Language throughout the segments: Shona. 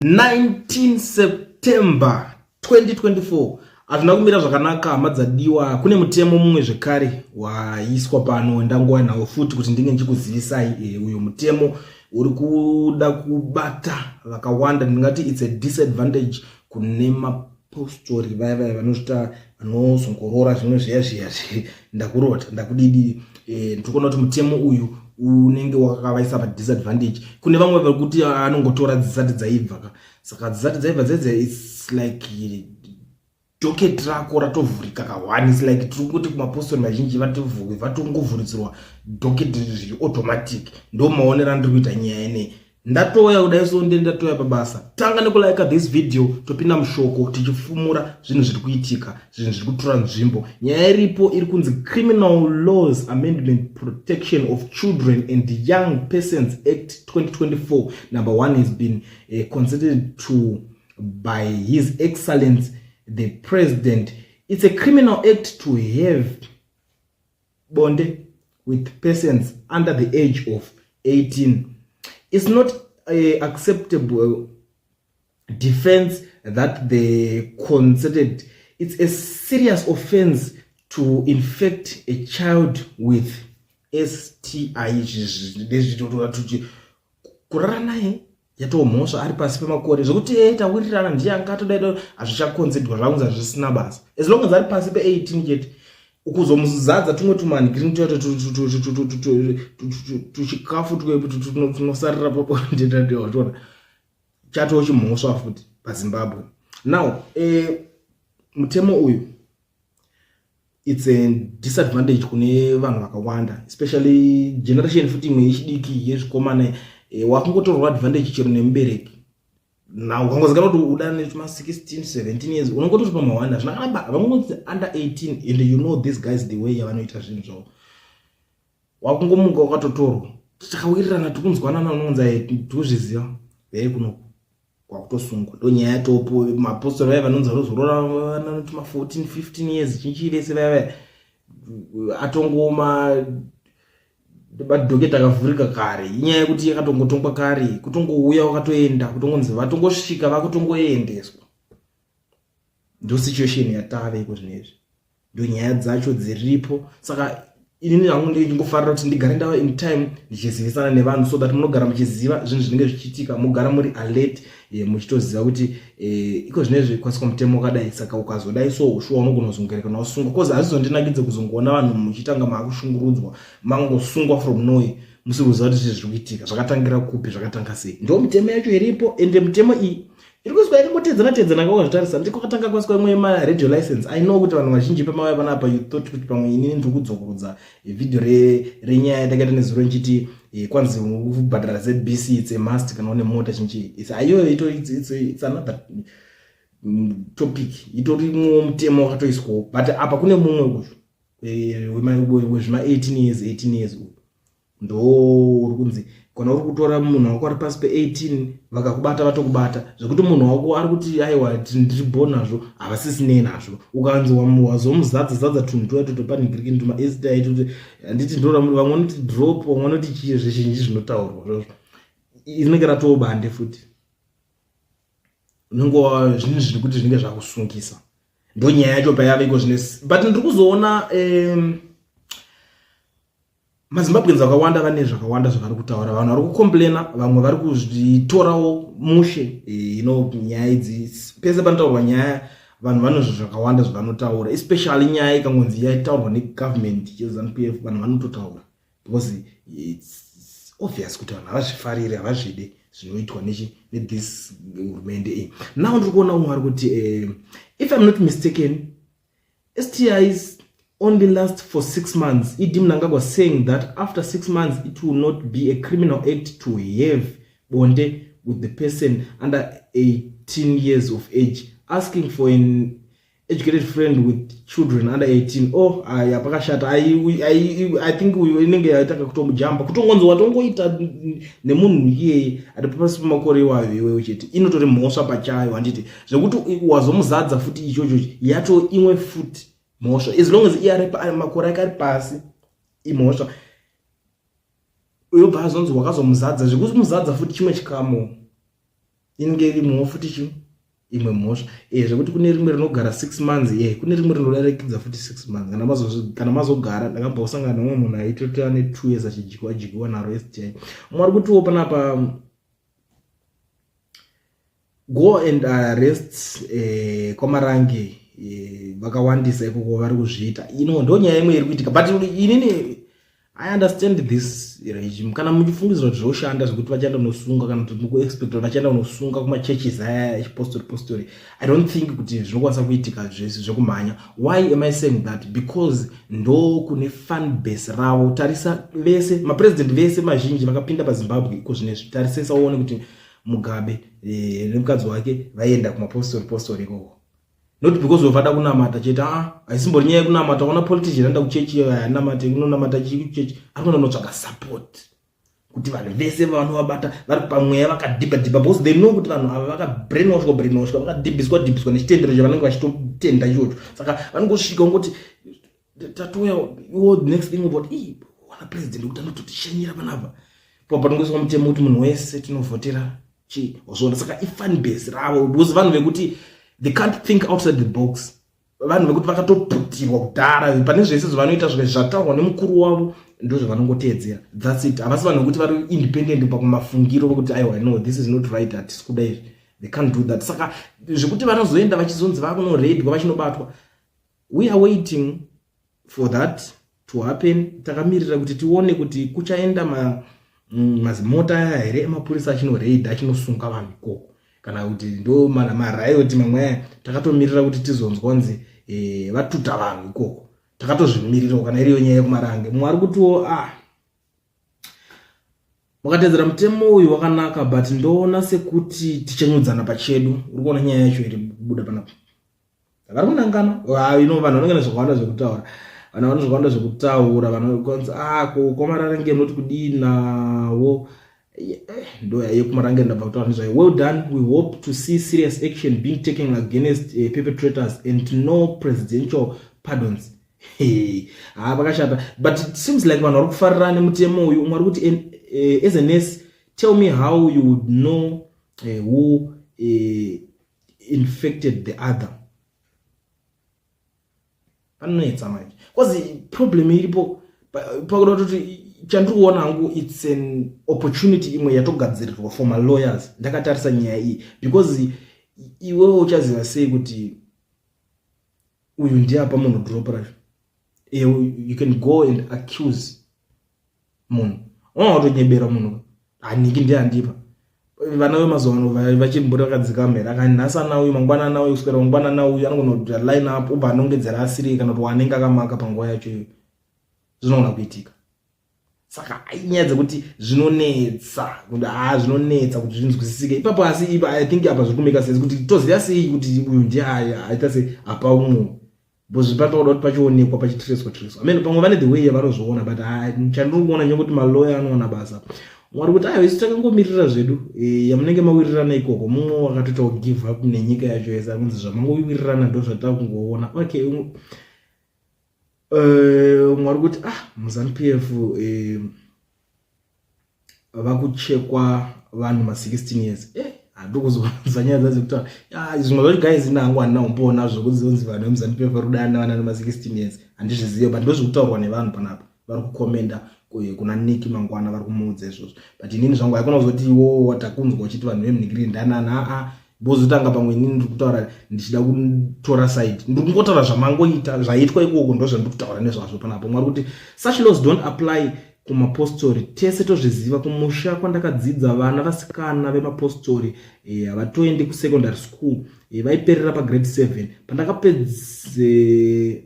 19 September 2024. Hazvina kumira zvakanaka, hama dzadiwa. Kune mutemo mumwe zvekare waiswa pano, ndanguva nawo futi kuti ndinge ndichikuzivisai. Uyo mutemo uri kuda kubata vakawanda. Ndingati it's a disadvantage kune mapostori vaya vaya vanozvita vanozongorora zvimwe zviya zviya, ndakurota ndakudidi. Ndiri kuona kuti mutemo uyu unenge wakavaisa padisadvantage. Kune vamwe vari kuti anongotora dzisati dzaibva ka, saka dzisati dzaibva dzedze, it's like docket rako ratovhurika ka1. It's like tiri kuti kumapostori mazhinji vatongovhuridzirwa docket zviri automatic. Ndo maonero andiri kuita nyaya inei. Ndatoya kudai so, nde ndatoya pabasa. Tanga nekulike this video, topinda mushoko tichifumura zvinhu zviri kuitika, zvinhu zviri kutora nzvimbo. Nyaya iripo iri kunzi Criminal Laws Amendment Protection of Children and Young Persons Act 2024 number 1 has been consented to by His Excellence the President. It's a criminal act to have bonde with persons under the age of 18. It's not a acceptable defense that they consented. It's a serious offense to infect a child with STI. Ndezvitototuti kurara naye yatoo mhosva ari pasi pemakore, zvekuti e tawirirana, ndiye anga atodai, hazvichakonzedwa, zvakunzi hazvisina basa as long as ari pasi pe18 chete. Kuzomuzadza tumwe tumanhikirini tuchikafu tunosarira pabonde, chatoo chimhosva futi paZimbabwe now. Mutemo uyu, it's a disadvantage kune vanhu vakawanda, especially generation futi imwe yechidiki yezvikomana. Wakungotorwa advantage chero nemubereki. Na ukangozikana kuti uda netuma 16 17 years, unongototi pamawanda zvina kana vangonzi under 18, and you know these guys, the way yavanoita zvinhu zvavo, wakungomuka wakatotorwa. Takawirirana, tikunzwanana, unonzi tikuzviziva vei kuno, kwakutosungwa. Ndo nyaya yatopo. Mapostori vaya vanonzi vanozorora vana tuma 14 15 years, chinchi vese vaya vaya, atongoma madocket akavhurika kare. Inyaya yekuti yakatongotongwa kare, kutongouya wakatoenda, kutongonzi vatongosvika, vakutongoendeswa. Ndo situation yatave iko zvinezvi, ndo nyaya dzacho dziripo. Saka inini hangu ndichingofarira kuti ndigare ndava in time ndichizivisana nevanhu, so that munogara muchiziva zvinhu zvinenge zvichiitika, mugara muri alert, muchitoziva kuti iko zvinezvi kwaiswa mutemo wakadai. Saka ukazodai so, shuwa unogona kuzongereka wasungwa, cause hazvizondinakidze kuzongoona vanhu muchitanga maakushungurudzwa, mangosungwa from nowhere, musiri kuziva kuti zvii zviri kuitika, zvakatangira kupi, zvakatanga sei. Ndo mitemo yacho iripo, ende mitemo iyi iri kuiswa yakangotedzana tedzana. Kakazvitarisa, ndiko katanga kwaiswa imwe yemaradio license. I know kuti vanhu vazhinji pamauya panapa, you thought kuti pamwe inini ndiri kudzokorodza vhidhio renyaya yatakaita nezuro nchiti kwanzi kubhadhara ZBC, it's a must kana une mota chinchi. Aiyo, it's another topic, itorimwo mutemo wakatoiswawo. But apa kune mumwe uyu wezvima 18 years, 18 years uyu ndo uri kunzi kana uri kutora munhu wako ari pasi pe18, vakakubata vatokubata. Zvekuti munhu wako ari kuti aiwa, ndiri bo nazvo, havasisinei nazvo. Ukanzi wazomuzadza zadza tunhu tuya tutopanhikirikini tuma STI, handiti ndora vamwe vanoti drop, vamwe vanoti chii, zvizhinji zvinotaurwa zvozvo, rinenge ratoo bande futi. Unenge zvinhu zviri kuti zvinenge zvakusungisa. Ndo nyaya yacho payaveko zvine. But ndiri kuzoona maZimbabweans vakawanda vane zvakawanda zvavari kutaura. Vanhu vari kucomplaina, vamwe vari kuzvitorawo mushe. Nyaya idzi, pese panotaurwa nyaya, vanhu vane zvo zvakawanda zvavanotaura, especially nyaya ikangonzi yaitaurwa negovernment yeZANU PF, vanhu vanototaura because it's obvious kuti vanhu havazvifariri, havazvide zvinoitwa nethis hurumende iyi. Now ndiri kuona umwe ari kuti, if I'm not mistaken, STIs only last for 6 months. ED Mnangagwa saying that after 6 months it will not be a criminal act to have bonde with the person under 18 years of age. Asking for an educated friend with children under 18. Oh, aya pakashata. I think uyu inenge yaitaka kutomujamba, kutongonzi watongoita nemunhu iyeye ari pasi pemakore iwayo iwewe chete, inotori mhosva pachayo, handiti? Zvekuti wazomuzadza futi ichocho, yato imwe futi mhosva. As long as iye ari makore ake ari pasi, imhosva. Uyobva azonzi wakazomuzadza, zvekumuzadza futi chimwe chikamo. Inenge irimwewo futi chi imwe mhosva e zvekuti kune rimwe rinogara 6 months, kune rimwe rinodarikidza futi 6 months. Kana mazogara, ndakambosangana nemumwe munhu aitota ne 2 years achidyiwa dyiwa naro STI. Mumwe ari kutiwo panapa, "Go and arrest kwaMarange, vakawandisa ikoko vari kuzviita." Ino ndo nyaya imwe iri kuitika, but inini I understand this regime. Kana muchifungidzira kuti zvoshanda zvekuti vachaenda kunosunga, kana kuti mukuexpecta kuti vachaenda kunosunga kumachurches aya echipostori postori, I don't think kuti zvinokwanisa kuitika zvekumhanya. Why am I saying that? Because ndo kune fan base ravo. Tarisa vese mapresident vese mazhinji vakapinda paZimbabwe iko zvinezvi. Tarisesa uone kuti Mugabe nemukadzi wake vaienda kumapostori postori ikoko, not because of vada kunamata chete. Aa, haisimbori nyaya yekunamata. Ona politician anoenda kuchechi, anamate, unonamata chii kuchechi? Ari kuenda kunotsvaga support kuti vanhu vese vanovabata vari pamweya vakadhibha dhibha, because they know kuti vanhu ava vakabrainwashwa brainwashwa, vakadhibhiswa dhibhiswa nechitendero chavanenge vachitotenda ichocho. Saka vanongosvika ungoti tatouya iwo, next thing about i wana president kuti anototishanyira panapa, papanongoiswa mutemo kuti munhu wese tinovhotera chi wazviona. Saka ifan base ravo, because vanhu vekuti they can't think outside the box, vanhu vekuti vakatoputirwa kudhara pane zvese zvavanoita, zvataurwa nemukuru wavo ndo zvavanongoteedzera, that's it. Havasi vanhu vekuti vari independent pakumafungiro vekuti, "Aiwa, no, this is not right, hatisi kuda izvi." They can't do that. Saka zvekuti vanozoenda vachizonzi vakunoredwa, vachinobatwa, we are waiting for that to happen. Takamirira kuti tione kuti kuchaenda mazimota aya here emapurisa achinoreidha, achinosunga vanhu ikoko, kana kuti ndo mariot mamwe aya. Takatomirira kuti tizonzwa nzi vatuta vanhu ikoko. Takatozvimirirawo kana iriyo nyaya yekuMarange. Mumwe ari kutiwo, "Ah, mukatedzera mutemo uyu wakanaka, but ndoona sekuti tichanyudzana pachedu." Uri kuona nyaya yacho iri kubuda panapa, vari kunangana ino. Vanhu vanenge nezvakawanda zvekutaura, vanhu vane zvakawanda zvekutaura. Vanokwanisa, ah, kwaMarange munoti kudii nawo? Ndo yekuMarange ndabva kutaura nezvayo. "Well done. We hope to see serious action being taken against perpetrators and no presidential pardons." Ha, pakashata, but it seems like vanhu vari kufarira nemutemo uyu. Umwe ari kuti, "As a nurse, tell me how you would know who infected the other." Panonetsa manje, because problem iripo pakuda kutoti chandiri kuona hangu, it's an opportunity imwe yatogadzirirwa for malawyers. Ndakatarisa nyaya iyi, because iwewe uchaziva sei kuti uyu ndiye apa munhu drop racho? You can go and accuse munhu, unga watonyebera munhu, haniki ndiye andipa. Vana vemazuva ano vachimbori vakadzika mhere, akani nhasi ana uyu, mangwana ana uyu, kuswera mangwana ana uyu, anogona line up ubva anongedzera asiri kana kuti wanenge akamaka panguva yacho iyoyo. Zvinogona kuitika. Saka inyaya dzekuti zvinonetsa kuti, ha, zvinonetsa kuti zvinzwisisike ipapo. Asi I think apa zviri kumeka sense kuti toziva sei kuti uyu ndiye aita sei apa umwe, because patoda kuti pachionekwa, pachitreswa treswa. Amen, pamwe vane the way yavanozviona, but chandiri kuona nyekuti maloya anoona basa. Mwari kuti, "Aiwa, isu takangomirira zvedu yamunenge mawirirana ikoko." Mumwe wakatoitawo give up nenyika yacho yese, akunzi zvamangowirirana ndo zvatakungoona. Okay, mwari kuti, "Ah, muZANU PF vakuchekwa vanhu ma16 years." Handiri kuzonzwa nyaya dzadzekutaura zvimwe zvacho, guys. Nangu handina kumboona zvekuzonzi vanhu vemuZANU PF vari kudana vana nema16 years, handizvizive, but ndozvekutaurwa nevanhu panapa vari kukomenda kuna Niki Mangwana, vari kumuudza izvozvo. But inini zvangu haikona kuzoti iwo watakunzwa uchiti vanhu vemunikiri ndanana aa, bozotanga pamwe inini ndiri kutaura ndichida kutora side. Ndiri kungotaura zvamangoita, zvaitwa ikoko, ndo zvandiri kutaura nezvazvo panapo. Mwari kuti, "Such laws don't apply kumapostori, tese tozviziva. Kumusha kwandakadzidza, vana vasikana vemapostori havatoendi kusecondary school, vaiperera pagrade 7.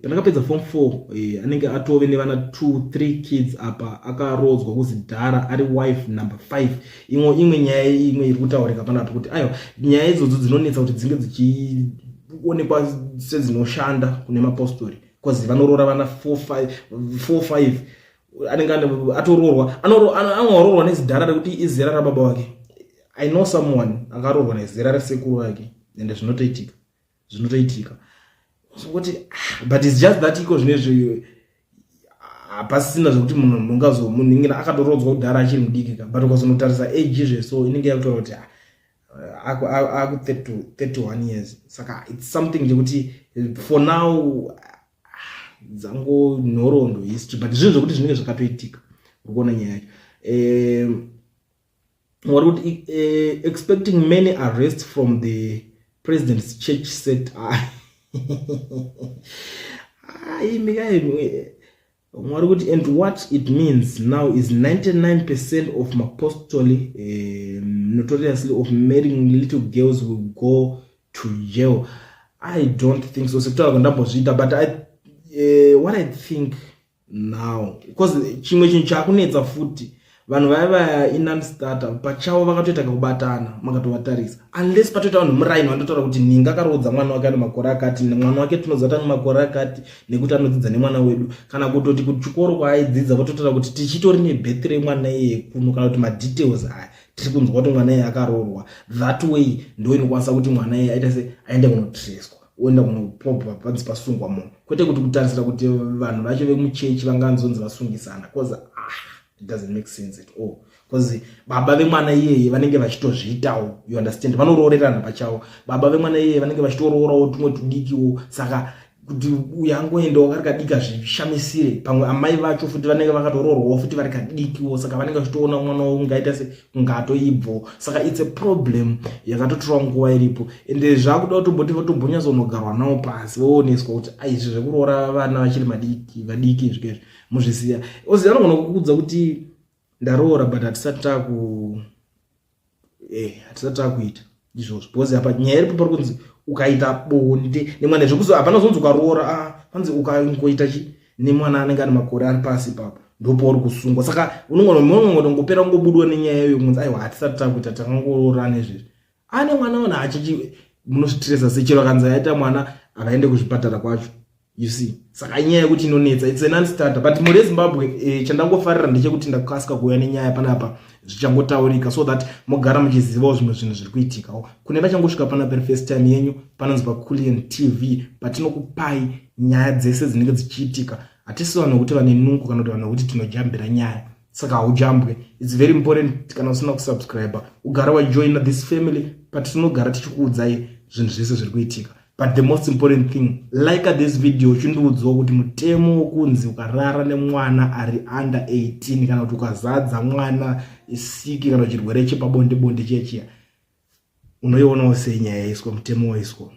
Pandakapedza form 4, anenge atove nevana 2 3 kids, apa akarodzwa kuzidhara ari wife number 5." Imwe nyaya imwe iri kutaurika panapa kuti, aiwa, nyaya idzodzo dzinonetsa kuti dzinge dzichionekwa sedzinoshanda kune mapostori, because vanoroora vana 4 5, anenge atoroorwa, anoroorwa nezidhara rekuti izera rababa wake. I know someone akaroorwa nezera resekuru vake, ende zvinotoitika, zvinotoitika. Kuti, ah, but it's just that iko zvinezvi hapasina zvekuti munhu ungazomuningira akatorodzwa kudhara achiri mudiki ka, but ukazonotarisa age zveso inenge yakutaura kuti, ah, Aku 31 years, saka it's something chekuti for now dzango nhoroondo, history, but zvinhu zvokuti zvinenge zvakatoitika. Uri kuona nyaya yacho? Wari kuti expecting many arrests from the president's church set. Imi kaimi, mwari kuti, and what it means now is 99% of mapostoli notoriously of marrying little girls will go to jail. I don't think so, sekutaura kwandambozviita, but what I think now, because chimwe chinhu chaakunetsa futi, vanhu vaya vaya inanstarter pachavo vakatoita kakubatana. Makatovatarisa, unless patoita vanhu muraini vandotaura kuti ninga akaroodza mwana wake ane makore akati, mwana wake tinoziva kuti ane makore akati nekuti anodzidza nemwana wedu, kana kutoti kuchikoro kwaaidzidza vototaura kuti tichitori nebirth remwana iyeye kuno, kana kuti madetails aya tiri kunzwa kuti mwana iyeye akaroorwa. That way ndo inokwanisa kuti mwana iyeye aita se aende kunotreswa, oenda kunopobwa panzi pasungwa munhu, kwete kuti kutarisira kuti vanhu vacho vemuchechi vanganzonzi vasungisana, cause ah, it doesn't make sense at all, because baba vemwana iyeye vanenge vachitozviitawo, you understand? Vanoroorerana pachavo. Baba vemwana iyeye vanenge vachitoroorawo tumwe tudikiwo, saka kuti uyu angoendawo kari kadiki zvishamisire. Pamwe amai vacho futi vanenge vakatoroorwawo futi vari kadikiwo, saka vanenge vachitoona mwana wavo ungaita se kungatoibvo. Saka it's a problem yakatotora nguva iripo, ende zvakuda kutomboti votombonyatsonogarwa nawo pasi, vooneswa kuti aizvi zvekuroora vana vachiri madiki vadiki zvikezvi muzvisiya. Ozi anogona kukuudza kuti ndaroora, but hatisati taku hatisati takuita izvozvo, because apa nyaya iripo pari kunzi ukaita bonde nemwana zvekuzo, hapana zonzi ukaroora. Ah, panzi ukangoita chi nemwana anenge ane makore ari pasi ipapo, ndopauri kusungwa. Saka unongopera kungobudwa nenyaya iyoyo, kunzi aiwa, hatisati takuita, takangoroora nezvezvi. Ane mwana wana achichi munozvitiresa sechero akanzi aita mwana, havaende kuzvipatara kwacho, you see? Saka inyaya yekuti inonetsa, it's a non-starter. But mhuri yeZimbabwe, chandangofarira ndechekuti ndakasika kuuya nenyaya panapa zvichangotaurika, so that mugara muchizivawo zvimwe zvinhu zviri kuitikawo. Kune vachangosvika panapa first time yenyu, panonzi paCulian TV, patinokupai nyaya dzese dzinenge dzichiitika. Hatisi vanhu vekuti vane nungo kana kuti vanhu vekuti tinojambira nyaya, saka haujambwe. It's very important, kana usina kusubscribe, ugara wajoina this family, patinogara tichikuudzai zvinhu zvese zviri kuitika. But the most important thing, like this video, uchindiudzawo kuti mutemo wokunzi ukarara nemwana ari under 18, kana kuti ukazadza mwana siki, kana chirwere chepabonde bonde chiya chiya, unoionawo sei nyaya yaiswa, mutemo waiswa?